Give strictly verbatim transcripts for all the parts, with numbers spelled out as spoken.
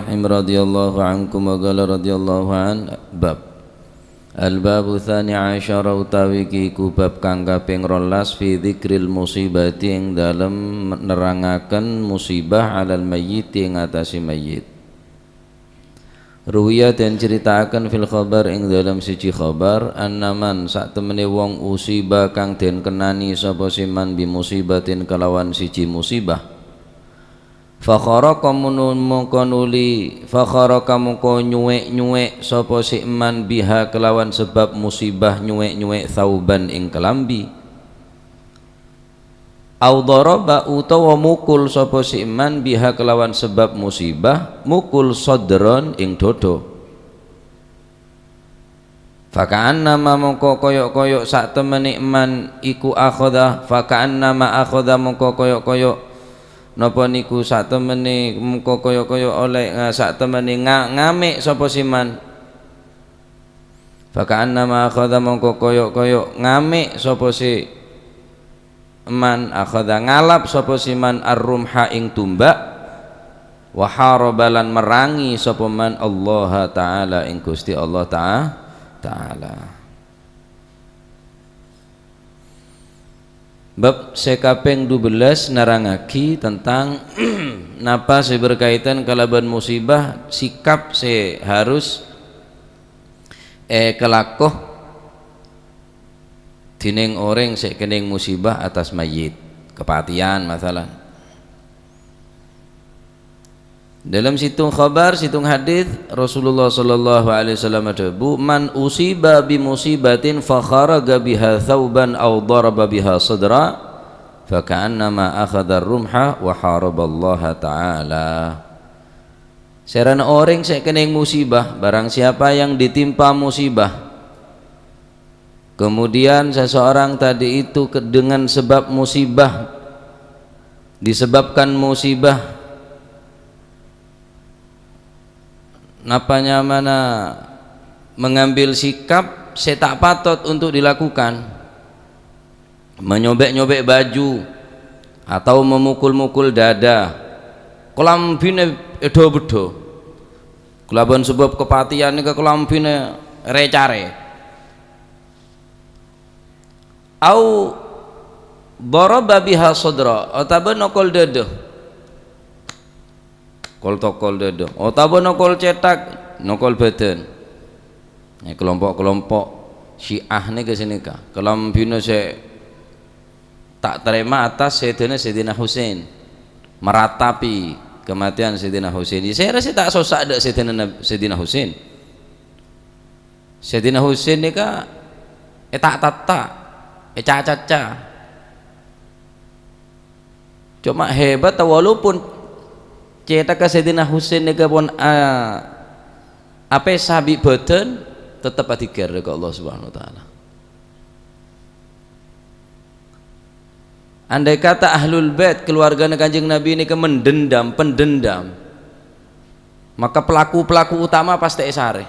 Ibrahim radhiyallahu ankum wa qala radhiyallahu an, bab. Al-babu tsani asyara utawi ki iku bab kang kaping rolas fi dzikril musibati ing dalem nerangaken musibah alal mayyiti ing atase mayyit. Ruwiya den critakaken fil khabar ing dalem siji khabar, annaman sak temene wong usiba kang den kenani sapa siman bi musibatin kalawan siji musibah. Fakharaqa munu-, mongko nuli, fakharaqa mongko nyuwe'-nyuwe' sapa si eman biha kelawan sebab musibah nyuwe'-nyuwe' thauban ing kelambi. Au daraba utawa mukul sapa si eman biha kelawan sebab musibah, mukul sodron ing dodho. Faka'annama mongko koyo'-koyo' satemene man iku akhoda, faka'annama akhoda mongko koyo'-koyo' napa niku satemene mongko koyo'-koyo' oleh, nga-, satemene nga-, ngame' sapa si man. Faka'annama akhoda mongko koyo'-koyo' ngame' sapa si man akhadha ngalap sapa si man ar-rumha ing tumbak, wa haraba lan merangi sapa man Allah Ta'ala ing Gusti Allah Ta-, Ta'ala. Bab se kaping dua belas nerangagi tentang napa se berkaitan kalaban musibah, sikap se harus ekalako dening oreng se kenning musibah atas mayyit, kepatian masalan. Dalam situng khabar, situng hadis, Rasulullah sallallahu alaihi wasallam adhabu, "Man usiba bi musibatin fa kharaga biha thauban aw daraba biha sadra, fa ka'annama akhadha rumha wa haraballaha ta'ala." Serana oreng se kenning musibah, barang siapa yang ditimpa musibah, kemudian seseorang tadi itu ke-, dengan sebab musibah, disebabkan musibah, napa nyamana mengambil sikap se ta' patot untuk dilakukan, menyobe'-nyobe' baju, atau memukul-mukul dada, kalambhina edha-beddha, kalaban sabab kapatiyan neka kalambhina re-care. Au daraba biha sadra, otabana nokol dada. Kol-tokol dada. Otabana nokol cetak, nokol badan. Ya, kelompok-kelompok Syiah neka saneka. Kalambhina se ta' tarema atas sedana Sayyidina Husain. Meratapi kematian Sayyidina Husain. Ya, sera se ta' sossa dha' sedana Nab-, Sayyidina Husain. Sayyidina Husain neka eta'-tata', eca-caca. Coma hebat, walaupun cetaka Sayyidina Husain neka pon a-, apesa bi' badan, tetep adhiker ka Allah Subhanahu wa Ta'ala. Andai kata Ahlul Bait, keluargana Kanjeng Nabi neka mendendam, pendendam, maka pelaku-pelaku utama pasti esare.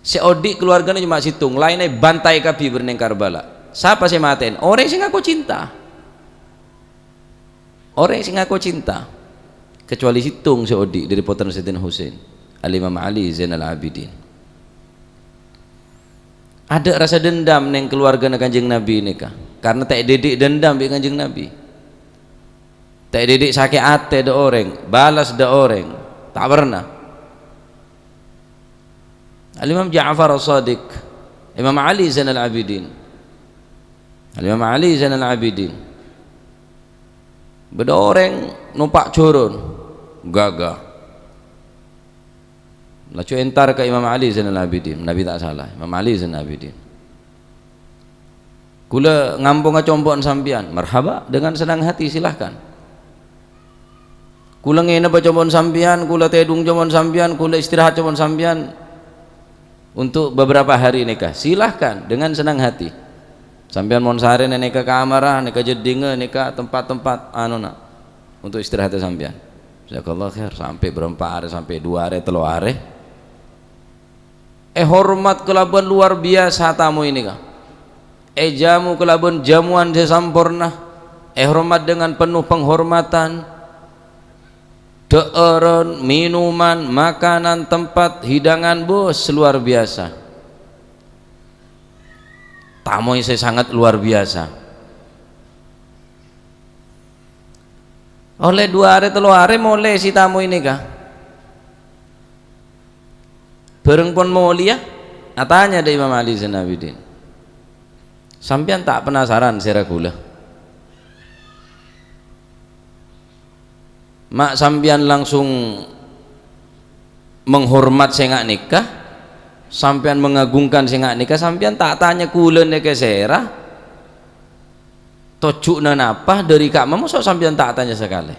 Se odhi' keluargana coma settong, laenna ebantai kabbi bâreng neng Karbala. Sapa se mateyana? Oreng se ngako cinta. Oreng se ngako cinta. Kecuali settong se odhi' dhari pottrana Sayyidina Husain, Al-Imam Ali Zainal Abidin. Adha' rasa dendam neng keluargana Kanjeng Nabi neka, karena ta' edhidhi' dendam bi' Kanjeng Nabi. Ta' edhidhi' sake' ate dha' oreng, balas dha' oreng, ta' pernah. Al-Imam Ja'far As-Shadiq, Imam Ali Zainal Abidin. Al-Imam Ali Zainal Abidin. Bâdâ oreng nompa' jhârân, gaga. Laju entar ka Imam Ali Zainal Abidin, Nabi ta' sala, Imam Ali Zainal Abidin. "Kaulâ ngamponga compo'na sampèyan." "Marhaba, dengan senang hati, silahkan." "Kaulâ ngènebba compo'na sampèyan, kaulâ tèdung compo'na sampèyan, kaulâ istirahat compo'na sampèyan untuk beberapa hari nèka." "Silahkan, dengan senang hati. Sampèyan mon sarè nèka kamarra, nèka jeddhingnga, nèka tempat-tempat anona untuk istirahatnya sampèyan." Jazakallah khair, sampè' bârâmpa arè, sampè' dua arè, tello arè. Èhormat kalabân luar biasa tamoy nèka. Èjamu kalabân jamuan sè samporna. Èhormat dengan penuh penghormatan. Dhâ'ârân, minuman, makanan, tempat hidangan, bos, luar biasa. Tamoy sè sanget luar biasa. Ollè dua arè, tello arè molè sè tamoy nèka. Bhâreng pon molèya, atanya dâ' Imam Ali Zainal Abidin, "Sampèyan ta' penasaran sèra ghulâ? Ma' sampèyan langsung menghormat sè nga' nèka, sampèyan mengagungkan sè nga' nèka, sampèyan ta' tanya ghulâ nèka sèra? Tojjhuna napa dâri ka'ma, moso' sampèyan ta' tanya sakalè?"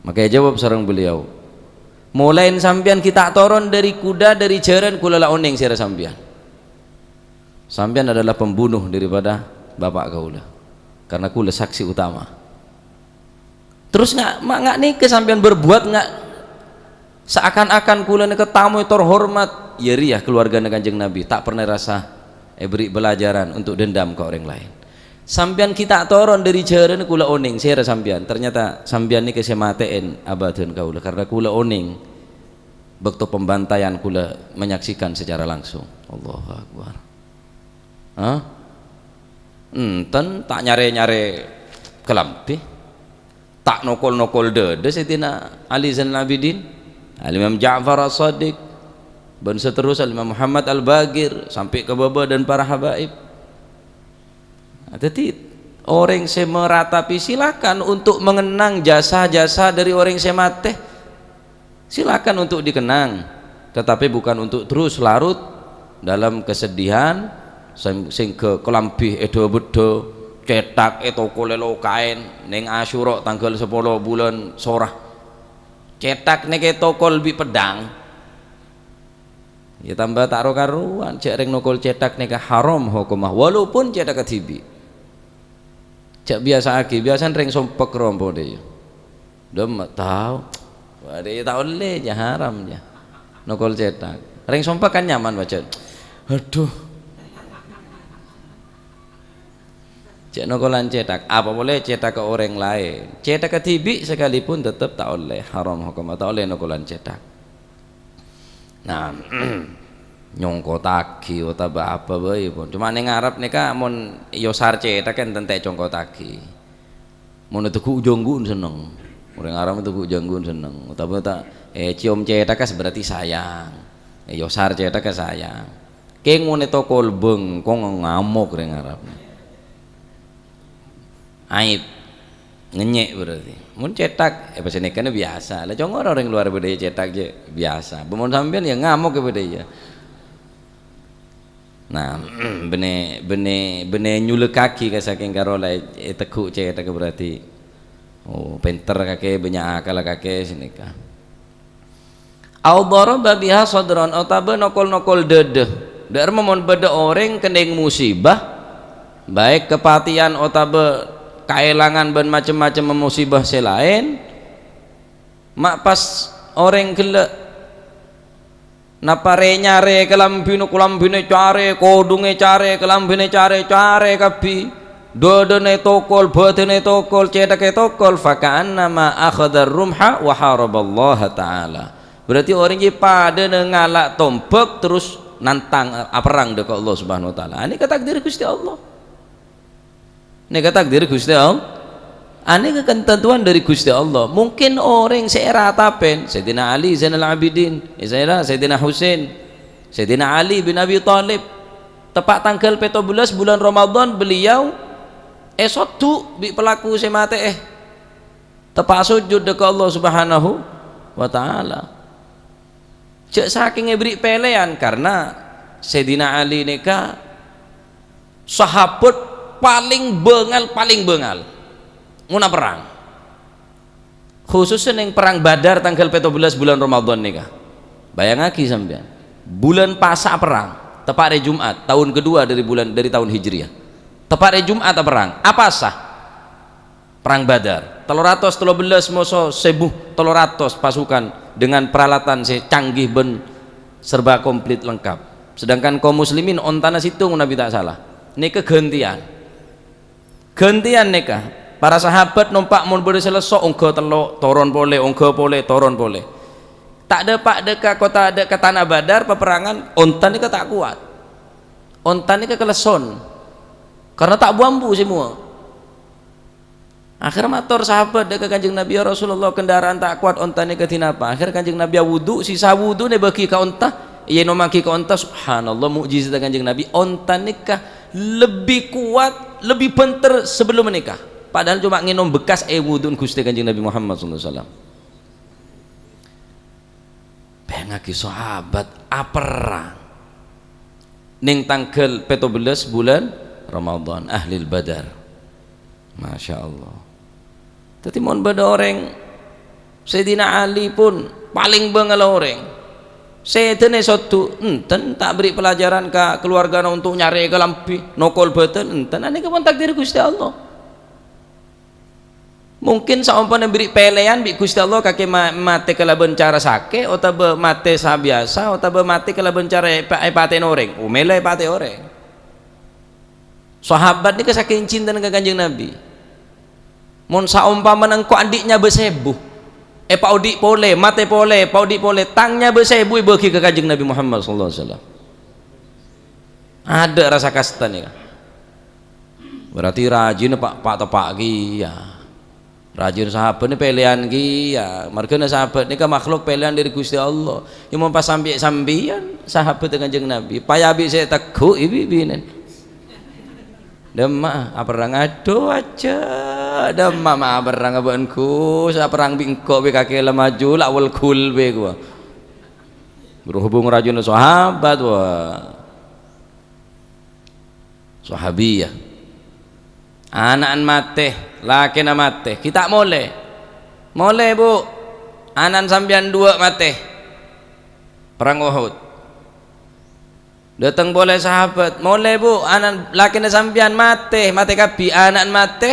Maka èjâwâb sareng beliau, "Molaèn sampèyan ghi' ta' toron dâri kuda, dâri jhârân, kaulâ la onèng sèra sampèyan. Sampèyan adalah pembunuh daripada bapa' kaulâ, karena kaulâ saksi utama." Terros nga', ma-, nga' nèka sampèyan berbuat nga' seakan-akan kaulâ nèka tamoy tor hormat. Iyâ rèya kalowarghâna Kanjeng Nabi, ta' pernah rasa èberri' pelajaran untuk dendam ka orèng laèn. "Sampèyan ghi' ta' toron dâri jhârân, kaulâ onèng sèra sampèyan. Ternyata sampèyan nèka sè matè'è abâdhân kaulâ, karena kaulâ onèng bâkto pembantaian, kaulâ menyaksikan secara langsung." Allahu Akbar. Hah? Enten, ta' nyarè-nyarè kalambhi. Ta' nokol-nokol dâdâ Sayyidina Ali Zainal Abidin, Al-Imam Ja'far As-Shadiq, bân seterusnya, Al-Imam Muhammad Al-Baqir, sampè' ka bâbâ dan para habaib. Nah, dhâddhi, orèng sè meratapi, silakan untuk mengenang jasa-jasa dari orèng sè matè. Silakan untuk dikenang, tetapi bukan untuk terus larut dalam kesedihan, sehingga kalambhi èdhâ-bâddhâ, cètak ètokol èlokaèn neng Asyura tangghâl sapolo bulân Sora. Cètak nèka ètokol bi' peddhâng. Ya, tambah ta' ro-karowan, jhâ' rèng nokol cètak nèka haram hokomma, walaupun cètak kadhibi'. Jhâ' biyasa'aghi, biyasana rèng sompek ro ampon, dâ' iyâ. Dâ' emma' tao. Wah, dâ' iyâ ta' ollè, jhâ' haram, jhâ'. Nokol cètak. Rèng sompek kan nyaman, pajhât. Aduh. Jhâ' nokolan cètak. Apa polè cètak ka orèng laèn. Cètak kadhibi' sakalipun tetep ta' ollè, haram hokomma, ta' ollè nokolan cètak. Nah, nyongkotaghi otabâ apa bhâi pon. Coma neng Arab nèka mon èyosar cètak kan enten ta' ècongkotaghi. Mon ètegghu' jhânggu'na senneng. Orèng Arab ètegghu' jhânggu'na senneng. Otabâ ta', eh, cium cètak kan berarti sayang. Eh, èyosar cètak kan sayang. Kèng mon ètokol bengkong ngamok orèng Arab. Aib. Ngènyè' berarti. Mon cètak, eh, pas nèkana biyasa. La, congor orèng luar bâdâ cètak jhâ' biyasa. Mon sampèyan ya ngamok ya bâdâ ya. Nah, bânnè, bânnè, bânnè nyulekaghi ka sakèng karo la ètegghu' cètak berarti. Oh, pènter kakè, bânnya' akal kakè, sanèka. Au daraba biha sadran, otabâ nokol-nokol dâdâ. Dâ' remma mon bâdâ orèng kennèng musibah, baik kapatèyan otabâ kaèlangan bân macem-macem musibah sè laèn, ma' pas orèng ghellâ' napa rè-nyarè kalambhina, kalambhina ècarè, kodhungnga ècarè, kalambhina ècarè, ècarè kabbhi. Dâdâna ètokol, bâdânna ètokol, cètakka ètokol, faka'annama akhadhar rumha wa haraballaha ta'ala. Berarti orèng jiyâ padâna ngala' tombhâk terros nantang, aperrang dâ' ka Allah Subhanahu wa Ta'ala. Anèka takdir Ghustè Allah. Nèka takdir Ghustè Allah. Anèka katantowan dâri Ghustè Allah. Mungkin orèng sè èratapè, Sayyidina Ali Zainal Abidin, Sayyidina, Sayyidina Husain, Sayyidina Ali bin Abi Thalib, tepa' tangghâl pètto bellâs bulân Ramadan, beliau èsodhu' bi' pelaku sè matè'è. Tepa' sojud dâ' ka Allah Subhanahu wa Ta'ala. Jhâ' sakèng èberri' pèlèyan, karna Sayyidina Ali nèka sahabat palèng bângal, palèng bângal. Mon aperrang. Khususnya neng Perang Badar tangghâl pètto bellâs bulân Ramadan nèka. Bâjângaghi sampèyan. Bulân pasa perrang, tepa' arè Jum'at, taon kedua dâri bulân, dâri taon Hijriyah. Tepa' arè Jum'at aperrang. Apasa? Perang Badar. Tello ratos tello bellâs moso, sèbu tello ratos pasukan dengan peralatan sè canggih bân serba komplit lengkap. Sedangkan kaum muslimin ontana sèttong, Nabi ta' sala. Nèka ghântèyan. Ghântèyan nèka. Para sahabat nompa' mon bâdâ sè lesso, ongghâ tello', toron polè, ongghâ polè, toron polè. Ta' dâpa' dâ' ka kottha, dâ' ka tana Badar, paperangan, onta nèka ta' kowat. Onta nèka kalesson. Karna ta' bu-ambu sè mowa. Akhèr mator sahabat dâ' ka Kanjeng Nabi, "Ya Rasulullah, kendaraan ta' kowat, onta nèka dinapa?" Akhèr Kanjeng Nabi awudu, sisa wudu nè bâgi ka onta, ènomaghi ka onta. Subhanallah, mukjizat Kanjeng Nabi. Onta nèka lebbi kowat, lebbi bhânter sabellum nèka. Padahal coma ngènom bekas èwudu'na Ghustè Kanjeng Nabi Muhammad sallallahu alaihi wasallam. Bâyangaghi sahabat aperrang neng tangghâl pètto bellâs bulân Ramadhan, ahlil Badar. Masya Allah. Dhâddhi mon bâdâ orèng, Sayyidina Ali pon palèng bângal orèng. Sèdhâna sodhu, enten, ta' bherri' pelajaran ka keluargana untuk nyarè kalambhi, nokol bhâdhân, enten. Anèka pon takdir Ghustè Allah. Mungkin saompamana bherri' pèlèyan bi' Ghustè Allah kakè ma-, matè kalabân cara sakè', otabâ matè sabiyasa, otabâ matè kalabân cara èpa-, èpatè'è orèng. Omèla èpatè'è orèng. Sahabat nèka sakèng cintana ka Kanjeng Nabi. Mon saompamana engko' andi' nyabâ sèbu, èpaodi' polè, matè polè, èpaodi' polè, tang nyabâ sèbu èbâgi ka Kanjeng Nabi Muhammad sallallahu alaihi wasallam. Adâ' rasa kasta nèka. Berarti rajina pa', pa' teppa' kèya. Rajina sahabat nè pèlèyan kèya. Marghâna sahabat nèka makhluk pèlèyan dâri Ghustè Allah. Ya, mon pas sampè' sampèyan sahabat Kanjeng Nabi, payabi sè tegghu' ibi-, binèn. Dâmma, aperrang, adhu, ajâ'. Dâmma, ma' aperrang abâ'na, Gus. Aperrang bi' engko' bi' kakè la maju, la wèl-ghul bi' kowa. Berhubung rajina sahabat, wa. Sahabiyah. Ana'na matè, lakèna matè. Ghi' ta' molè. Molè, Bu. Ana'na sampèyan duwâ' matè. Perang Uhud. Dâteng polè sahabat. Molè, Bu. Ana' lakèna sampèyan matè. Matè kabbhi. Ana'na matè.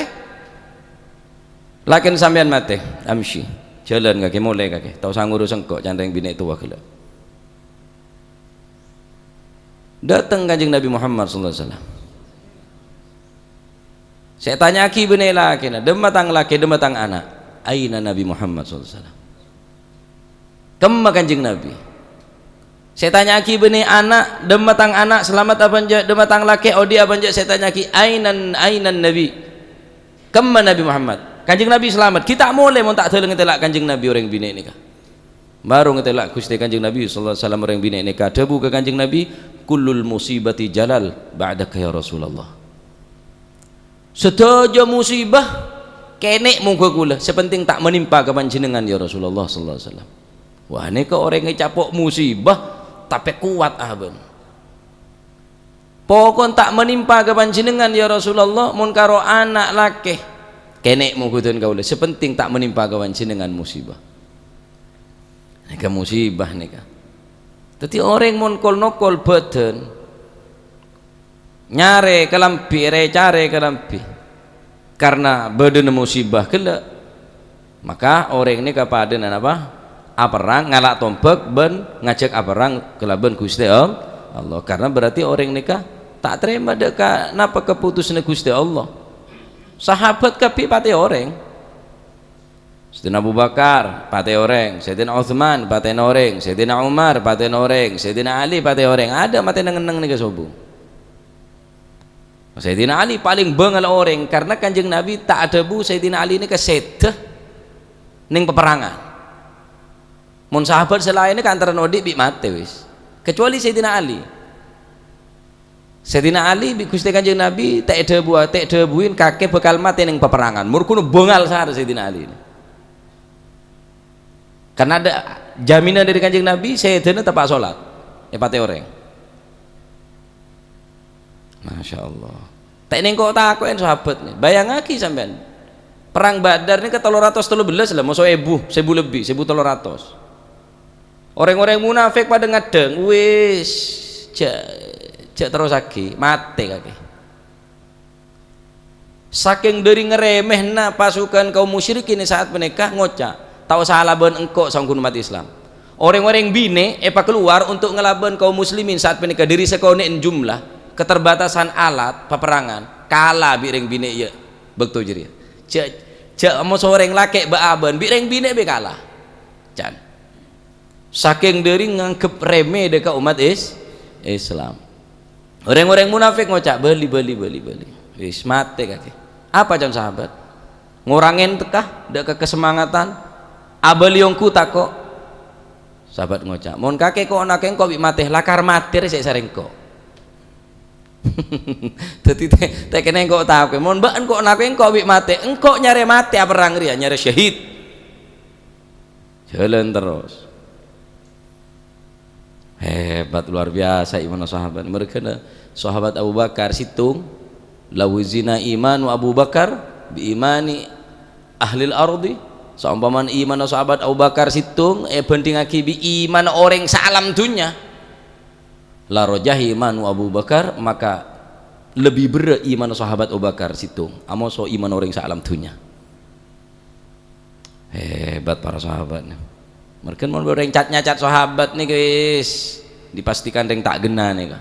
Lakèna sampèyan matè. Amshi. Jhâlân kakè, molè kakè. Ta' osa ngurus engko', can rèng binè' towa ghellâ'. Dâteng Kanjeng Nabi Muhammad sallallahu alaihi wasallam. Sè ètanya'aghi bânnè lakèna, "Dâmma tang lakè, dâmma tang ana'?" Aina Nabi Muhammad sallallahu alaihi wasallam? Kemma Kanjeng Nabi? Sè ètanya'aghi bânnè ana', "Dâmma tang ana', salamet apa enjâ'? Dâmma tang lakè, odi' apa enjâ'?" Sè ètanya'aghi, "Ainan, ainan Nabi?" Kemma Nabi Muhammad? Kanjeng Nabi salamet. Ghi' ta' molè mon ta' dâlem ngètèla' Kanjeng Nabi orèng binè' nèka. Bâru ngètèla' Ghustè Kanjeng Nabi sallallahu alaihi wasallam orèng binè' nèka, adhâbu ka Kanjeng Nabi, "Kullul musibati jalal ba'daka ya Rasulullah." Sadhâjâ musibah kènè' mongghu ka kaulâ, sè penting ta' menimpa ka panjhennengngan ya Rasulullah sallallahu alaihi wasallam. Wah, nèka orèng ècapo' musibah, tapè kowat abâ'na. Pokon ta' menimpa ka panjhennengngan, ya Rasulullah, mon karo ana' lakè. Kènè' mongghu dhân kaulâ, sè penting ta' menimpa ka panjhennengngan musibah. Nèka musibah nèka. Dhâddhi orèng mon kol-nokol bhâdhân, nyarè kalambhi, rè-carè kalambhi. Karna bâdâna musibah ghellâ', maka orèng nèka padâna napa? Aperrang, ngala' tombhâk bân ngajhâk aperrang kalabân Ghustè All-, Allah. Karna berarti orèng nèka ta' tarèma dâ' ka napa kaputusanna Ghustè Allah. Sahabat kabbhi patè orèng. Sayyidina Abu Bakar patè orèng, Sayyidina Utsman patèna orèng, Sayyidina Umar patèna orèng, Sayyidina Ali patè orèng. Adâ' matè neng-enneng nèka sobung. Sayyidina Ali palèng bângal orèng, karna Kanjeng Nabi ta' adhâbu Sayyidina Ali nèka sèdhâ neng paperrangan. Mon sahabat sè laènna kan antarana odi' bi' matè wis. Kecuali Sayyidina Ali. Sayyidina Ali bi' Ghustè Kanjeng Nabi ta' èdhâbuwâ-, ta' èdhâbuwin kakè bhâkal matè neng paperrangan. Mor ghun bângal sara Sayyidina Ali. Karna adâ' jaminan dâri Kanjeng Nabi, sèdhâna teppa' solat, èpatè orèng. Masya Allah. Ta' nèng ko' tako'en sahabat nè. Bâjângaghi sampèyan. Perang Badar nèka tello ratos tello bellâs la, moso èbu, sèbu lebbi, sèbu tello ratos. Orèng-orèng munafik padâ ngaddhâng, "Wis, jhâ', jhâ' terrossaghi, matè kakè." Sakèng dâri ngarèmèna pasukan kaum musyrikin è sa'at panèka ngoca', "Ta' osa alabân engko', saongghuna ommat Islam." Orèng-orèng binè' èpakalowar untuk ngalabân kaum muslimin sa'at panèka dâri sakonè'en jumlah, keterbatasan alat paperrangan, kala bi' rèng binè' iyâ bâkto jârèya. Jhâ', jhâ' moso orèng lakè' bâ'-abâ'ân, bi' rèng binè' bi' kala. Can. Sakèng dhâri nganggep remeh dâ' ka ommat Is-, Islam. Rèng-orèng munafik ngoca', "Bâli, bâli, bâli, bâli." Wis matè kakè. Apa can sahabat? Ngorangè tekka dâ' ka kasemangatan? Abâli ongghu tako'? Sahabat ngoca', "Mon kakè ko' nakè engko' bi' matè, lakar matè rè sè sarè engko'." Dhâddhi tè-, tèkèna engko' tako'. Mon bâ'na ko' nakè engko' bi' matè, engko' nyarè matè aperrang rèya, nyarè syahid. Jalan terros. Hebat, luar biasa imanna sahabat. Mergana sahabat Abu Bakar sèttong, "Lau zina imanu Abu Bakar bi imani ahlil ardi." Saompamana imanna sahabat Abu Bakar sèttong èbhândhingngaghi bi' imanna orèng saalam dhunnya, "La rajaha imanu Abu Bakar," maka lebbi berrâ' imanna sahabat Abu Bakar sèttong, amoso imanna orèng saalam dhunnya. Hebat para sahabat nè. Mergana mon orèng cat-nyacat sahabat nèka wis dipastikan rèng ta' ghenna nèka.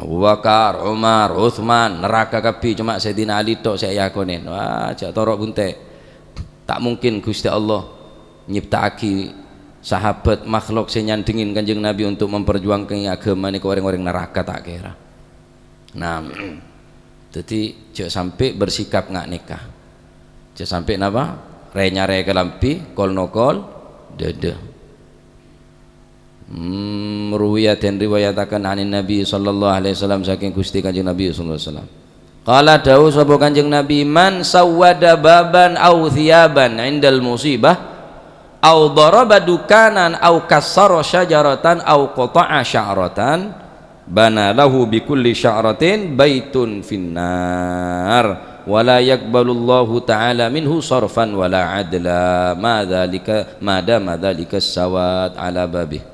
Abu Bakar, Umar, Utsman, neraka kabbhi, coma Sayyidina Ali tok sè èakonè. Wah, jhâ' toro' bunte'. Ta' mungkin Ghustè Allah nyipta'aghi sahabat makhluk sè nyandhingin Kanjeng Nabi untuk memperjuangkan agama nèka orèng-orèng neraka ta' kèra. Nah, dhâddhi jhâ' sampè' bersikap nga' nèka. Jhâ' sampè' napa? Rè-nyarè kalambhi, kol-nokol dâdâ. Hmm, ruwiya den riwayataken anin Nabi sallallahu alaihi wasallam, saking Gusti Kanjeng Nabi sallallahu alaihi wasallam. Qala, dawuh sapa Kanjeng Nabi, "Man sawwada baban aw thiyaban indal musibah, aw daraba dukanan, aw kassara syajaratan, aw qata'a sya'ratan, bana lahu bi kulli sya'ratin baitun finnar, wa la yaqbalullahu ta'ala minhu sarfan wa la adla, ma dzalika, ma dama dzalika sawad ala babih."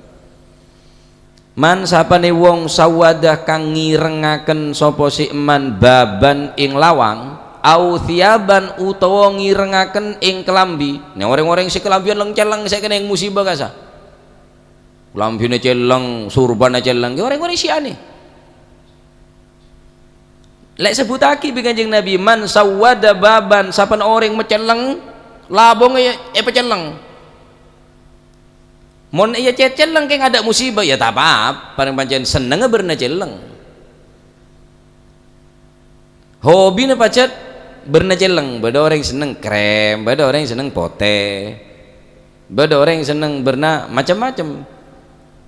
Man sapane wong sawada kang ngirengaken sapa sè emman baban ing lawang, au thiyaban utawa ngirengaken ing kelambi. Nè oreng-oreng sè kelambiyan leng-celleng sè kenneng musibah kasa. Kelambina celleng, surbana celleng, ki oreng-oreng Syiah nè. Lek sebbutagi bi' Kanjeng Nabi, "Man sawwada baban," sapan oreng macelleng, labongnga ya epacelleng. Mon iya cecelleng keng ada musibah, ya ta' pa-apa, pareng pancen sennengnga bârna celleng. Hobina pajhât bârna celleng, bâdâ orèng senneng krem, bâdâ orèng senneng potè, bâdâ orèng senneng bârna macem-macem.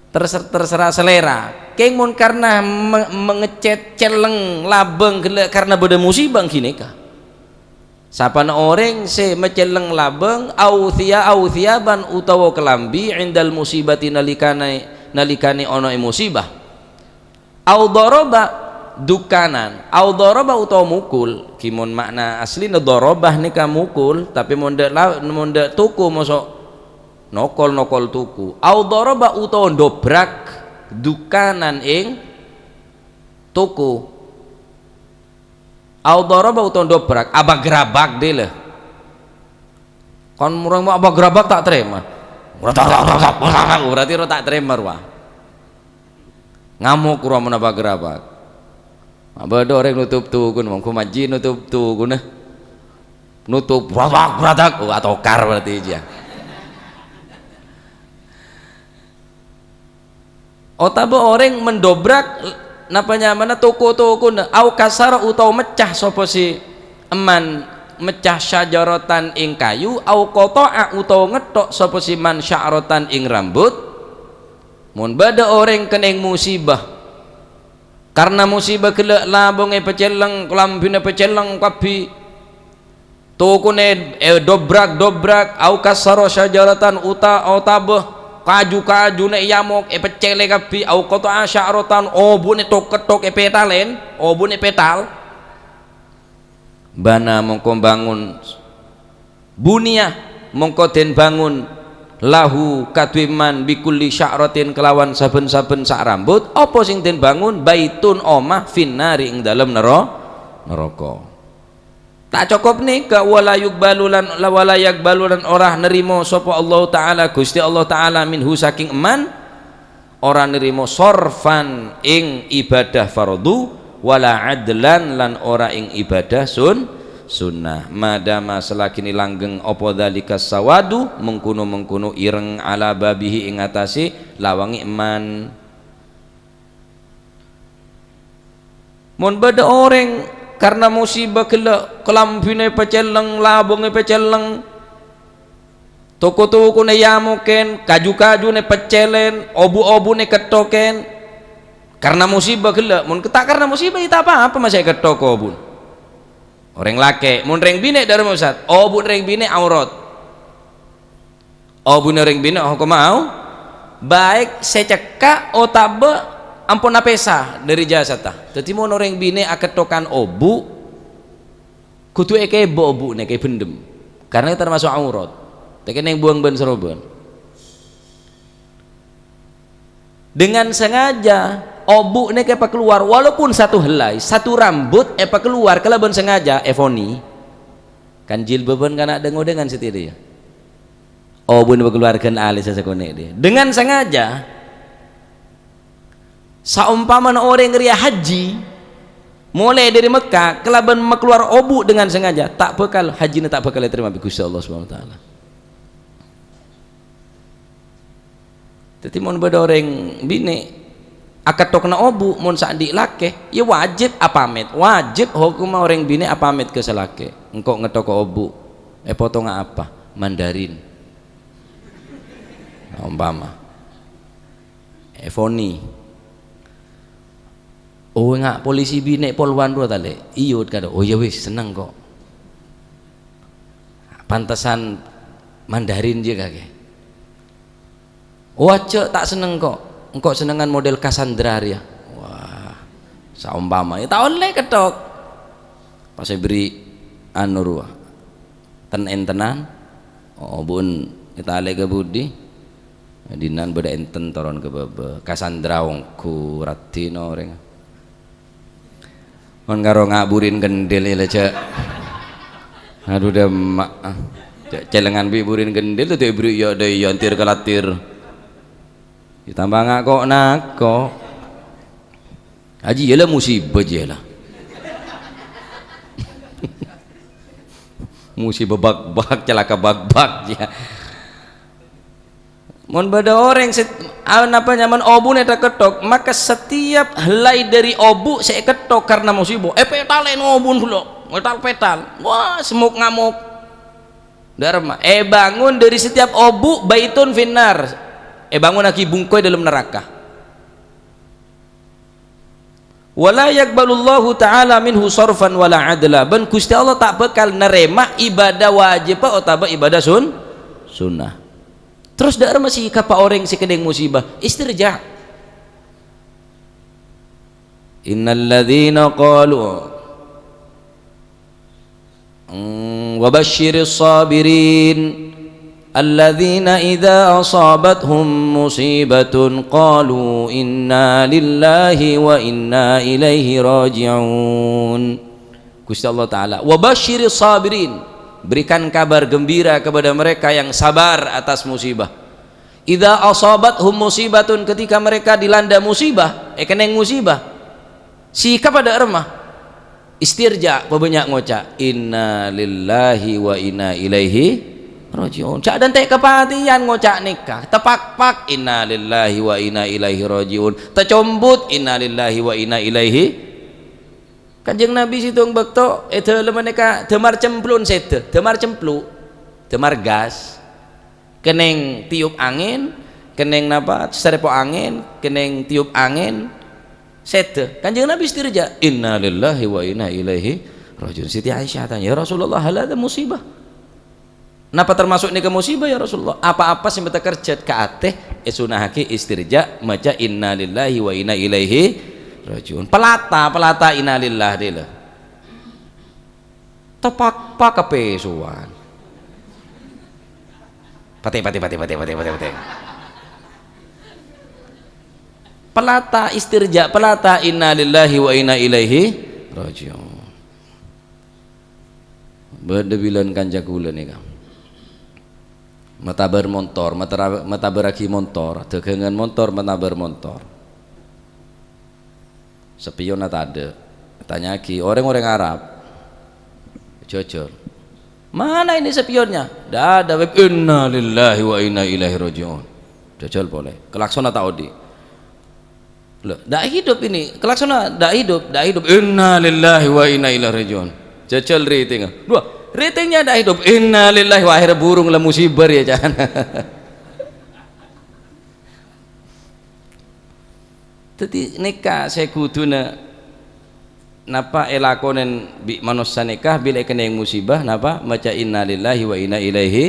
Terser-, terserah selera. Keng mon karna me-, mengecet celleng labâng ghellâ' karna bâdâ musibah ghânèka. Sapana orèng sè macelleng labâng, au thiya-, au thiyaban utawa kalambi, indal musibati nalikane, nalikane ana e musibah. Au daraba dukanan, au daraba utawa mukul. Ki mon makna aslina darabah nèka mukul, tapè mon dâ' la-, mon dâ' toko moso' nokol-nokol toko. Au daraba utawa ndobrak dukanan ing toko. Au daraba utawa ndobrak, abagrabak dila. Kon murang mau abagrabak ta' tarèma. Berarti ro ta' tarèma rowa. Ngamuk rowa mon abagrabak. Ma' bâdâ orèng nutup tokona, mongko majhi nutup tokona. Nutup, bratak, bratak. Oh, atokar berarti jiyâ. Otabâ orèng mendobrak, napa nyamana, toko-tokona, au kasara utawa mecca sapa sè emman mecca syajaratan ing kayu, au qata'a utawa ngetthok sapa sè emman sya'ratan ing rambut. Mon bâdâ orèng kenneng musibah, karna musibah ghellâ' labongnga èpacelleng, kalambhina èpacelleng kabbhi, tokona è-, èdobrak-dobrak, au kasara syajaratan uta-, otabâ kaju-kajuna èyamok, èpeccèlè kabbhi, au qata'a sya'ratan, obu'na ètok-ketthok èpetalèn, obu'na èpetal. Bana mongko bangun, buniya mongko den bangun, lahu kaduwe man, bi kulli sya'ratin kelawan saben-saben sak rambut, apa sing den bangun, baitun, omah, finnari, ing dalem nero-, neraka. Ta' cokop nèka, wala yukbalu lan, wala yakbalu lan ora nerima sapa Allahu Ta'ala, Gusti Allah Ta'ala, minhu saking eman, ora nerima sorfan ing ibadah fardu, wala adlan lan ora ing ibadah sun-, sunnah. Madama salagine langgeng apa dzalikas sawadu, mengkono-mengkono ireng ala babihi ing atase lawange man. Mon badha oreng karna musibah gella' kalambhina epacelleng, labângnga epacelleng, toko-tokona eyamoken, kaju-kajuna epeccelen, obu-obuna ekettoken, karna musibah gella'. Mon ta' karna musibah, ya ta' pa-apa masa ekettok obuna. Oreng lake', mon reng bine' dhâremma, Ustaz, obuna reng bine' aurat. Obuna reng bine' hokomma au-, baik sè cekka' otabâ ampon apèsa dhâri jasadda. Dhâddhi, mon oreng bine' akettokan obu, kodhu èkèbâ obuna, èkèbendem, karna tamaso' aurat. Ta' kennèng buwâng bân-sarombân. Dengan sengaja, obu nèka èpakalowar, walaupun satu helai, satu rambut èpakalowar kalabân sengaja, èfoni. Kan jilbaban kana' dhâng-odhângan satèya, ya. Obuna èpakalowar ghân alissa sakonè' dhiyâ. Dengan sengaja, saompamana orèng rèya haji, molaè dhâri Mekkah kalabân makalowar obu dengan sengaja, ta' bhâkal, hajina ta' bhâkal ètarèma bi' Ghustè Allah Subhanahu wa Ta'ala. Dhâddhi, mon bâdâ orèng binè' akettokanna obu, mon sè andi' lakè, ya wajib apamèt. Wajib hokomma orèng binè' apamèt ka sè lakè. "Engko' ngettoka obu, èpotonga apa?" "Mandarin." Ompama. Èfoni. "Oh, enga' polisi binè' polowan rowa ta, Lè'?" "Iyâ, Ud, kadhâ'." "Oh, ya wis, senneng kok. Pantesan Mandarin jiyâ kakè." "Oh, ajjhâ', ta' senneng kok. Engko' sennengngan model Cassandra rèya." Wah, saompama, ya ta' ollè kettok. Pas èberri' anu rowa, ten-entenan, "Oh, bun, ètalè ka budi?" Dina'an bâdâ enten toron ka bâbâ. Cassandra ongghu raddhin orèng. Mon karo nga' burin gendhil, la, jhâ'. Adu, dâmma'. Jhâ' cèlengan bi' burin gendhil, dhâddhi èberri' iyâ, dâ' iyâ, antir ka lattir. Ditambâ nga' ko'-nako'. Ajiyâ la musibah, jiyâ la. Musibah bak-bak, calaka bak-bak, jiyâ. Mon bâdâ orèng sè, a-, napa nyamana obuna èkettok, maka setiap helai dhâri obu sè èkettok karna musibah, èpetalèn obuna ghellâ', petal-petal. Wah, semok ngamok. Dâ'remma, èbângon dhâri setiap obu baitun finnar. Èbângonnaghi bungko è dâlem naraka. "Wa la yaqbalullahu ta'ala minhu sarfan wa la adla." Bân Ghustè Allah ta' bhâkal narèma ibadah wajibhâ otabâ ibadah sun-, sunnah. Terros dâ'remma sè èkapa orèng sè kennèng musibah? Istirja'. Innal ladzina qalu Hmm, "Wa basysyiris shabirin, alladzina idza asabathum musibatun qalu inna lillahi wa inna ilaihi raji'un." Ghustè Allah Ta'ala, "Wa basysyiris shabirin," berikan kabar gembira kepada mereka yang sabar atas musibah. "Idza asabathum musibatun," ketika mereka dilanda musibah, èkennèng musibah. Sè èkapa dâ'remma? Istirja', pabânnya' ngoca', "Inna lillahi wa inna ilaihi raji'un." Jhâ' dântè' kapatèyan ngoca' nèka. Tapakpak, "Inna lillahi wa inna ilaihi raji'un." Tacombut, "Inna lillahi wa inna ilaihi." Kanjeng Nabi sèttong bâkto è dâlemma nèka dâmar cemplon sèdhâ, dâmar cemplu', dâmar gas. Kennèng tiyup angèn, kennèng napa, sarepo angèn, kennèng tiyup angèn, sèdhâ. Kanjeng Nabi istirja', "Inna lillahi wa inna ilaihi raji'un." Siti Aisyah tanya, "Ya Rasulullah, hal hadza musibah?" "Napa tamaso' nèka musibah, ya Rasulullah?" "Apa-apa sè mènta kerjhât ka atè, èsunnahaghi istirja', maca inna lillahi wa inna ilaihi raji'un." Pelata, pelata inna lillah dâlâ. Tapakpak kapèsowan. Patè, patè, patè. Pelata istirja', pelata inna lillahi wa inna ilaihi raji'un. Bâdâ bilân kanca kaulâ nèka. Matabâr montor, matara-, matabârraghi montor, dâgângan montor, matabâr montor. Sapèyonna tadâ'. Ètanya'aghi, orèng-orèng Arab, Jhâjhâl. "Mana ini spionnya?" "Ndak ada, Beb." "Innalillahi wa inna ilaihi raji'un." Jhâjhâl polè. Klaksonna ta' odi'. Loh, ndak hidup ini. Klaksonna ndak hidup, ndak hidup. "Innalillahi wa inna ilaihi raji'un." Jhâjhâl rètèngnga. Wah, rètèngnga ndak hidup. "Innalillahi wa," akhirnya burung la musibah ya, can. Dhâddhi nèka sè kodhuna napa èlakonè bi' manossa nèka bilâ èkennèng musibah, napa? Maca innalillahi wa inna ilaihi,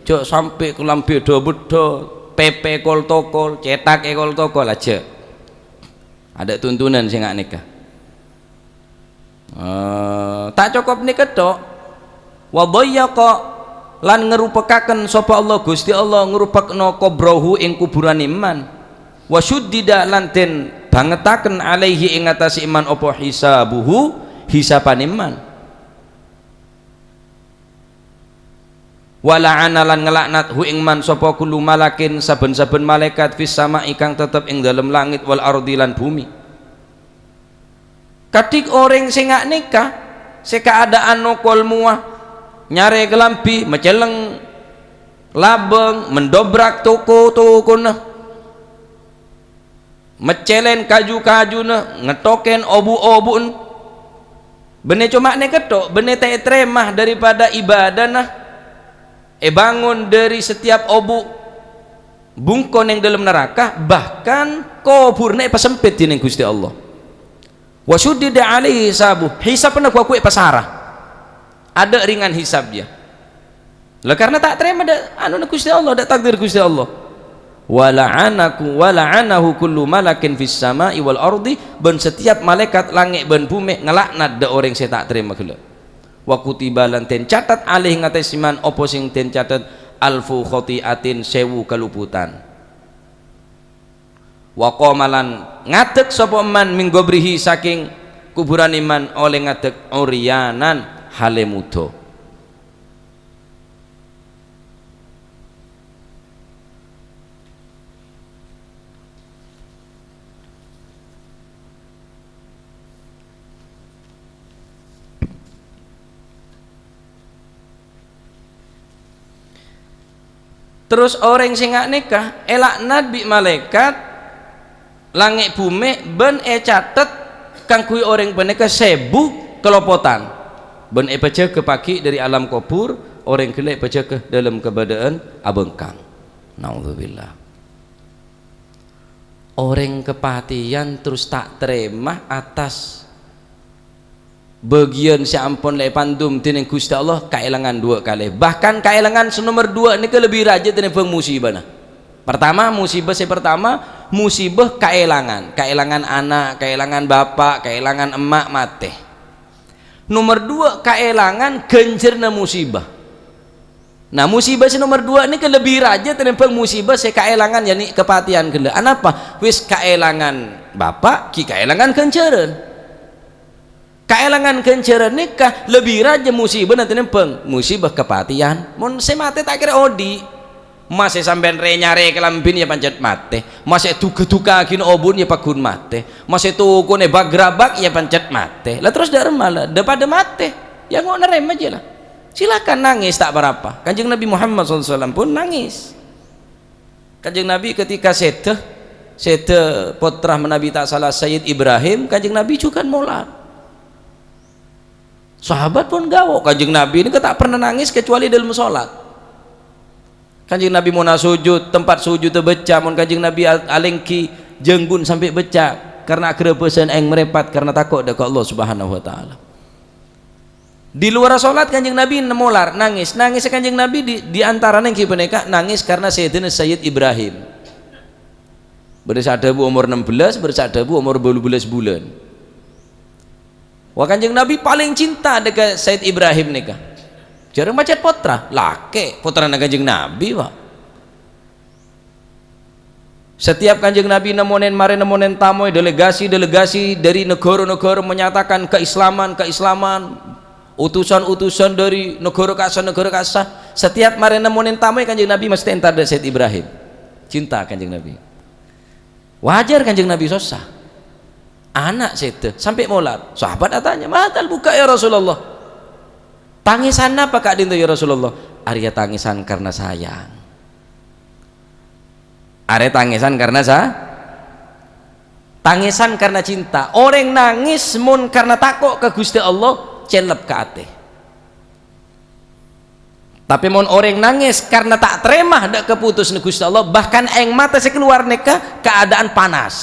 jhâ' sampè' kalambhi dhâ-beddhâ, pèpè kol-tokol, cètak è kol-tokol, ajjhâ'. Adâ' tuntunan sè nga' nèka. Eh, ta' cokop nèka tok. "Wa dhayyaqa," lan ngarupakaken sapa Allah, Ghustè Allah ngarupakno qabrahu ing kuburanna man. "Wa syuddida," lan den bangetaken, "alaihi," ing atase man, apa, "hisabuhu," hisabanna man. "Wa la'ana," lan ngelaknat, "hu ing man sapa kullu malakin," saben-saben malaikat, "fis sama'i," kang tetep ing dalem langit, "wal ardi," lan bumi. Kadhik orèng sè nga' nèka, sè kaada'an nokol mowa, nyarè kalambhi, macelleng labâng, mendobrak toko-tokona, meccèlèn kaju-kajuna, ngettokkèn obu-obu'en. Bânnè coma nèka tok, bânnè ta' ètarèma daripada ibadana èbângon dâri setiap obu' bungko neng dâlem naraka, bahkan kobhurna èpasempit dhineng Ghustè Allah. "Wa syuddida alaihi hisabu," hisabbhâ ghu-lagghu èpasara. Adâ' ringan hisab, ya. Lah, karena ta' tarèma dâ', anuna Ghustè Allah, dâ' takdir Ghustè Allah. "Wa la'anaku, wa la'anahu kullu malakin fis sama'i wal ardi," bân setiap malaikat langngè' bân bhumè ngelaknat dâ' orèng sè ta' tarèma ghellâ'. "Wa kutiba," lan den catet, "alaihi," ing atase man, apa sè den catet, "alfu khati'atin," sewu kaluputan. "Wa qoma," lan ngadek sapa man, "min qabrihi," saking kuburanna man, oleh ngadek, "uryanan," hale mudo. Terros orèng sè nga' nèka èlaknat bi' malaèkat langngè' bhumè bân ècatet kaangghuy orèng panèka sebu kalopotan, bân èpajâgâ paghi' dâri alam kobhur, orèng ghellâ' èpajâgâ dâlem kabâdâ'ân abhângkang. Naudzubillah. Orèng kapatèyan terros ta' tarèma atas bâgiyân sè ampon la èpandum dhineng Ghustè Allah, kaèlangan duwâ' kalè. Bahkan kaèlangan sè nomer duwâ' nèka lebbi rajâ tènèmbhâng musibana. Pertama, musibah sè pertama, musibah kaèlangan. Kaèlangan ana', kaèlangan bapa', kaèlangan emma', matè. Nomer duwâ', kaèlangan ghânjhârânna musibah. Nah, musibah sè nomer duwâ' nèka lebbi rajâ tènèmbhâng musibah sè kaèlangan, ya'ni kapatèyan ghellâ'. Anapa? Wis kaèlangan bapa', ghi' kaèlangan ghânjhârân. Kaèlangan ghânjhârân nèka lebbi rajâ musibana tènèmbhâng musibah kapatèyan. Mon sè matè ta' kèra odi'. Masè sampèyan rè-nyarè kalambhina ya pancèt matè. Masè dukâ-dukâ'aghina obu'na ya pagghun matè. Masè tokona èbâk-grabâk ya pancèt matè. Lah terros dâ' remma la, dâ' padâ matè. Ya ngo' narèma jiyâ la. Silakan nangis, ta' pa-rapa. Kanjeng Nabi Muhammad sallallahu alaihi wasallam pun nangis. Kanjeng Nabi ketika sèdhâ, sèdhâ pottra manabi ta' sala Sayyid Ibrahim, Kanjeng Nabi jhughân molar. Sahabat pon ghawo, Kanjeng Nabi nèka ta' pernah nangis kecuali dâlem solat. Kanjeng Nabi mon asojud, tempat sojudda beccè', mon Kanjeng Nabi al-, alèngghi jhângguna sampè' beccè', karena aghârâbâsan aèng marèpat, karena tako' dâ' ka Allah Subhanahu wa Ta'ala. Di luar solat Kanjeng Nabi molar, nangis. Nangis Kanjeng Nabi di, di antarana èngghi panèka nangis karena Sayyidina Sayyid Ibrahim. Bâdâ sè adhâbu omor ennem belas, bâdâ sè adhâbu omor bâlu belas bulân. Wah, Kanjeng Nabi palèng cinta dâ' ka Sayyid Ibrahim nèka. Jhârâng pancèt pottra, lakè', pottrana Kanjeng Nabi, Pak. Setiap Kanjeng Nabi nemmonèn, marè nemmonèn tamoy, delegasi-delegasi dari negara-negara menyatakan keislaman, keislaman, utusan-utusan dari negara ka'issa, negara ka'issa. Setiap marè nemmonèn tamoy, Kanjeng Nabi mesti entar dâ' Sayyid Ibrahim. Cinta Kanjeng Nabi. Wajar Kanjeng Nabi sossa. Ana' sèdhâ, sampè' molar. Sahabat atanya, "Mahadal buka, ya Rasulullah?" "Tangèsan napa ka'dinto, ya Rasulullah?" "Arèya tangèsan karna sayang." Arè tangèsan karna sa-, tangèsan karna cinta. Orèng nangès mon karna tako' ka Ghustè Allah, cellep ka atè. Tapè mon orèng nangès karna ta' tarèma dâ' kapotosanna Ghustè Allah, bahkan aèng mata sè kalowar nèka kaadaan panas.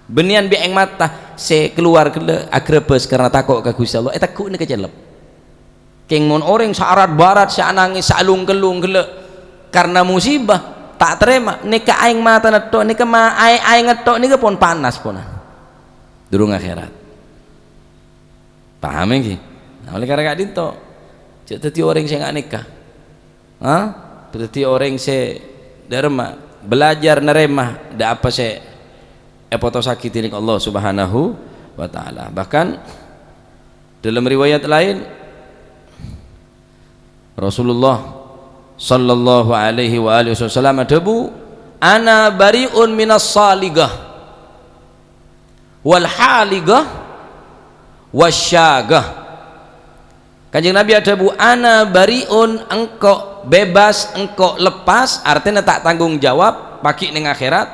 Bânnèyan bi' aèng mata sè kalowar ghellâ' agrabâs karna tako' ka Ghustè Allah, ètegghu' nèka cellep. Kèng mon orèng saarat-barat, sè anangès, saalung-kellung ghellâ' karna musibah, ta' tarèma, nèka aèng matana tho', nèka ma-, aè-, aèngnga tho' nèka pon panas pona. Durung akhèrat. Paham ènggi? Nah, oleh karena ka'dinto, jhâ' dhâddhi orèng sè nga' nèka. Ha? Dhâddhi orèng sè dâremma, belajar narèma dâ' apa sè èpotosaghi dhinèng Allah Subhanahu wa Ta'ala. Bahkan, dalam riwayat lain, Rasulullah sallallahu alaihi wa alihi wasallam adhâbu, "Ana bari'un minas saligah, wal haligah, wasyagah." Kanjeng Nabi adhâbu, "Ana bari'un, engko' bebas, engko' lepas," artèna ta' tanggung jawab, paghi' neng akhèrat,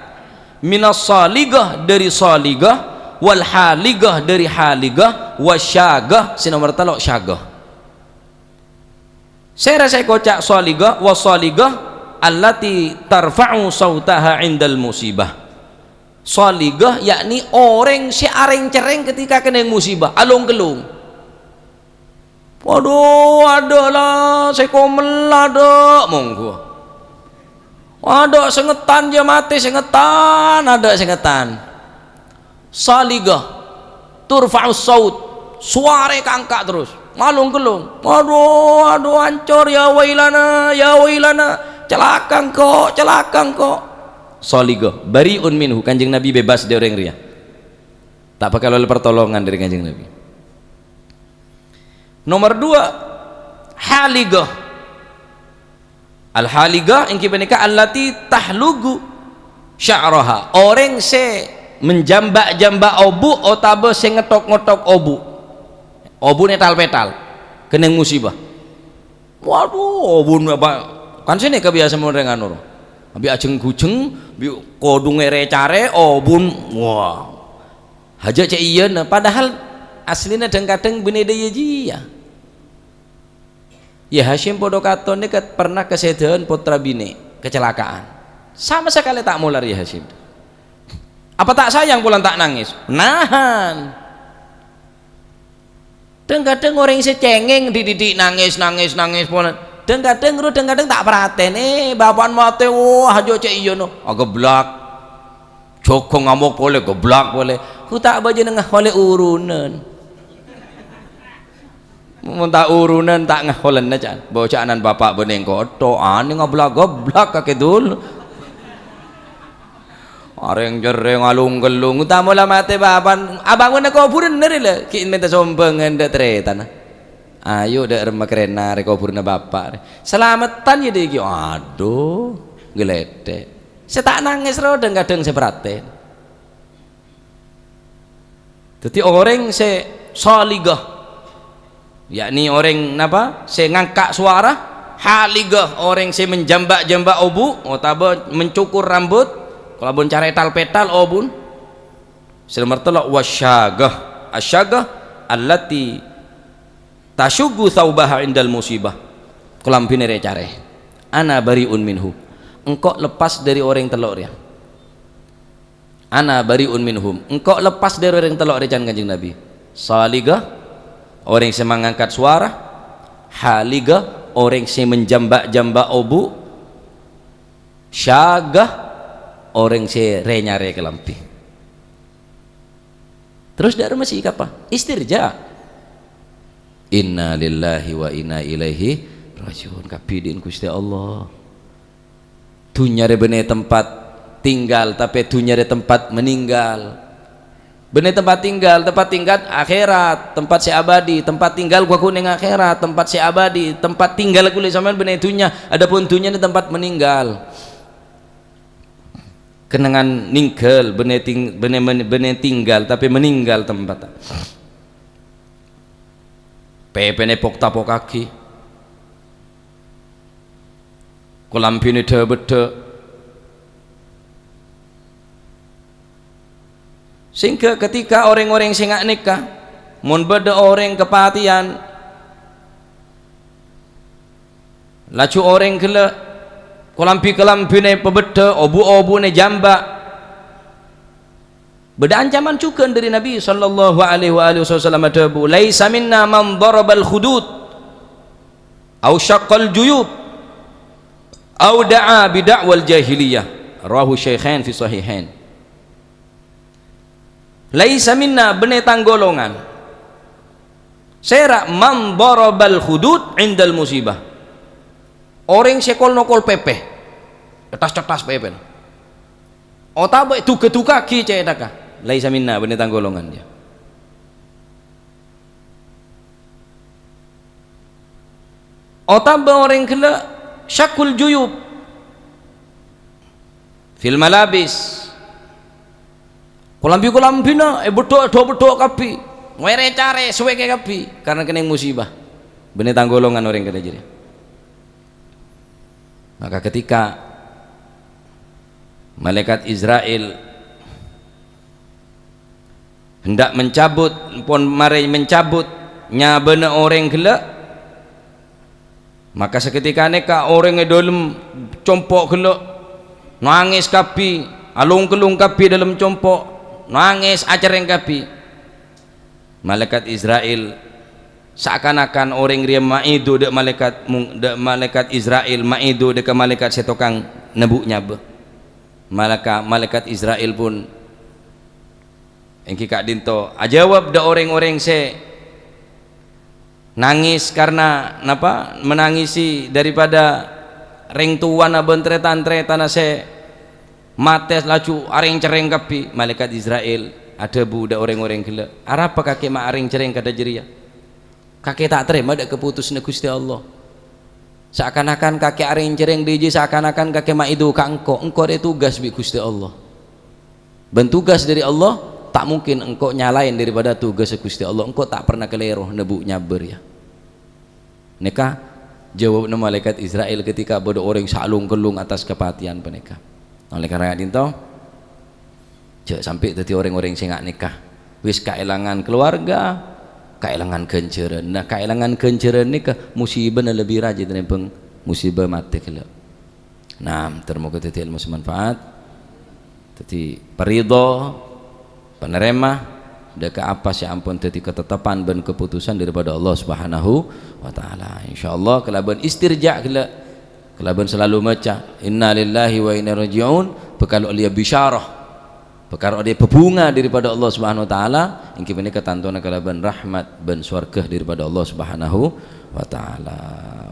"minas saligah," dâri saligah, "wal haligah," dâri haligah, "wasyagah," sè nomer tello' syagah. Sèra sè èkoca' saligah, "Wasaligah allati tarfa'u sautaha 'indal musibah." Saligah, yakni orèng sè arèng-cerrèng ketika kennèng musibah, along-kellong. "Adu, adâ' la sè komella, adâ', mongghu. Adâ' sè ngettan, jhâ' matè sè ngettan, adâ' sè ngettan." Saligah, turfa'us saut, sowarè èkaangka' terros, malong-kellong, "Adu, adu, ancor, ya wailana, ya wailana, calaka engko', calaka engko'." Saligah, bari'un minhu, Kanjeng Nabi bebas dâri orèng rèya. Ta' bhâkal ollè partolongan dâri Kanjeng Nabi. Nomer dua, haligah. Al-haligah ènggi panèka allati tahlugu sya'raha, orèng sè menjamba'-jamba' obu' otabâ sè ngèthok-ngèthok obu'. Obu'na ètal-pètal, kennèng musibah. Wadhu, obun apa? Kan sè nèka biyasa mon rèng anu, ro. Bi' ajheng-ghujheng, bi' kodhung èrè-carè, obun. Wah. Hajâ' cè' iyâna, padahal asllina dhâng-kadhâng bânnè dâ' iyâ jiyâ. Yah Hasyim padâ katon nèka pernah kasèdhâ'ân pottra binè', kecelakaan. Sama sakalè ta' molar Yah Hasyim. Apa ta' sayang polana ta' nangès? Nahan. Dhâng-kadhâng orèng sè cengeng dhi'-dhi'-dhi' nangès, nangès, nangès polana. Dhâng-kadhâng ro, dhâng-kadhâng ta' parhatènè, bapa'na matè, wah, ajâ' cè' iyâ, no. Ageblak. Jhâghâng ngamok polè, geblak polè. Ghu ta' bâjâna ngaholè urunan. Mon ta' urunan, ta' ngaholèna, can. Boca'an bapa' bânnè engko' tho', anè ngablak-geblak kakè dul. Arèng-cerrèng alung-kellung, utamola matè bapa'na, abângonè kobhurân nèka rè la, ghi' mènta sombhângan dâ' tarètanna. Ayo dâ' remma karèna rè kobhurânna bapa' rè. Salameddhân yâ dâgghi'. Adhu, ghelèdhè'. Sè ta' nangès ro dhâng-kadhâng sè parhatèn. Dhâddhi orèng sè saligah, yakni orèng napa? Sè ngangka' sowara, haligah, orèng sè menjamba'-jamba' obu' otabâ mencukur rambut kalabân cara ètal-pètal obun. Sè nomer tello', wasyagah. Asyagah allati tasyuggu thaubaha indal musibah. Kalambhina rè-carè. Ana bari'un minhu. Engko' lepas dâri orèng tello' rèya. Ana bari'un minhum. Engko' lepas dâri orèng tello' rè can Kanjeng Nabi. Saligah, orèng sè mangangkat sowara. Haligah, orèng sè menjamba'-jamba' obu'. Syagah, orèng sè rè-nyarè kalambhi. Terros dâ' remma sè èkapa? Istirja. Inna lillahi wa inna ilaihi raji'un. Kabbhi dhin Ghustè Allah. Dhunnya rè bânnè tempat tinggal, tapè dhunnya rè tempat meninggal. Bânnè tempat tinggal, tempat tinggal akhèrat, tempat sè abadi, tempat tinggal ghu-lagghu neng akhèrat, tempat sè abadi, tempat tinggal kulâ sampèyan bânnè dhunnya, adapun dhunnya nè tempat meninggal. Kennengngan ninggal, bânnè ting-, bânnè, bânnè, bânnè tinggal, tapè meninggal tempat. Pèpèna pok-tapokaghi. Kalambhina dhâ-bâddhâ. Sehingga ketika orèng-orèng sè nga' nèka, mon bâdâ orèng kapatèyan, laju orèng ghellâ' kalambhi-kalambhina èpabâddhâ, obu-obuna èjhâmbâ'. Bâdâ ancaman jhughân dâri Nabi sallallahu alaihi wa alihi wasallam adhâbu, "Laisa minna man darabal khudud, au syaqqal juyub, au da'a bida'wal jahiliyah." Rawahu syaikhain fi sahihain. "Laisa minna," bânnè tang golongan. Sèra man darabal khudud indal musibah. Orèng sè kol-nokol pèpè, cettas-cettas pèpèna. Otabâ èdhugâ-dhugâ'aghi cèthagghâ. Laisa minna, bânnè tang golongan, ya. Otabâ orèng ghellâ' syaqqul juyub fil malabis. Kalambhi-kalambhina èbâddhâ-bâddhâ kabbhi. Ngèrè-carè sowèkè kabbhi karena kennèng musibah. Bânnè tang golongan orèng ghellâ' jârèya. Maka ketika malaikat Izrail hendak mencabut, pon marè mencabut nyabâna orèng ghellâ', maka saketika nèka orèng è dâlem compo' ghellâ' nangès kabbhi, along-kellong kabbhi è dâlem compo', nangès acerrèng kabbhi. Malaikat Izrail, saakan-akan orèng rèya maedu dâ' malaikat mung-, dâ' malaikat Izrail maedu dâ' ka malaikat sè tokang nebbu' nyabâ. Malaka-, malaikat Izrail pun èngghi ka'dinto ajâwâb dâ' orèng-orèng sè nangès karna napa? Menangisi daripada rèng towana bân trè-tan-, trètanna sè matè laju arèng-cerrèng kabbhi. Malaikat Izrail adhâbu dâ' orèng-orèng ghellâ', "Arapa kakè ma' arèng-cerrèng kadhâ' jârèya? Kakè ta' tarèma dâ' kapotosanna Ghustè Allah. Saakan-akan kakè arèng-cerrèng dâjâ, saakan-akan kakè maedu ka engko'. Engko' rèya tugas bi' Ghustè Allah. Bân tugas dâri Allah, ta' mungkin engko' nyalaèn daripada tugassâ Ghustè Allah. Engko' ta' parna kalèro nebbu' nyabâ rèya." Nèka jâwâbbhâ malaikat Izrail ketika bâdâ orèng sè along-kellong attas kapatèyan panèka. Oleh karena ka'dinto, jhâ' sampè' dhâddhi orèng-orèng sè nga' nèka. Wis kaèlangan kalowarga, kaèlangan ghânjhârân. Nah, kaèlangan ghânjhârân nèka musibana lebbi rajâ tènèmbhâng musiba matè ghellâ'. Nah, ter-, moga dhâddhi ilmu sè manfaat. Dhâddhi, paridho, panerrèma, dâ' ka apa sè ampon dhâddhi katetepan bân kapotosan daripada Allah Subhanahu wa Ta'ala. Insyaallah, kalabân istirja ghellâ', kalabân salalu maca, "Inna lillahi wa inna ilaihi raji'un," bhâkal ollèya bisyarah, bhâkal ollèya bhâbhunga daripada Allah Subhanahu wa Ta'ala, èngghi panèka tantona kalabân rahmat bân sowarghâ daripada Allah Subhanahu wa Ta'ala.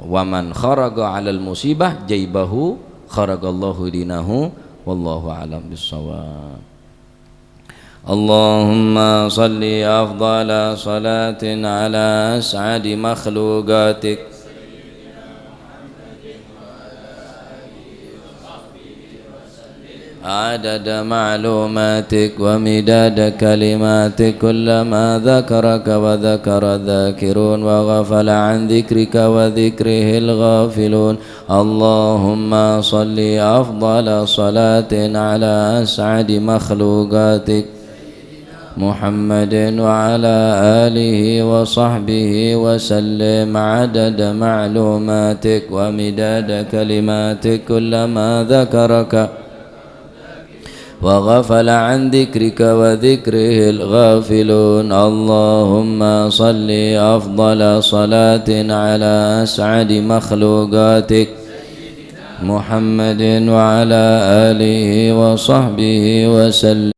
"Wa man kharaja 'alal musibah jaibahu kharajallahu dinahu." Wallahu a'lam bissawab. Allahumma shalli afdhala shalatin ala as'adi makhluqatik. عدد معلوماتك ومداد كلماتك، كلما ذكرك وذكر الذاكرون وغفل عن ذكرك وذكره الغافلون. اللهم صل أفضل صلاة على أسعد مخلوقاتك محمد وعلى آله وصحبه وسلم عدد معلوماتك ومداد كلماتك، كلما ذكرك وغفل عن ذكرك وذكره الغافلون. اللهم صل أفضل صلاة على أسعد مخلوقاتك محمد وعلى آله وصحبه وسلم.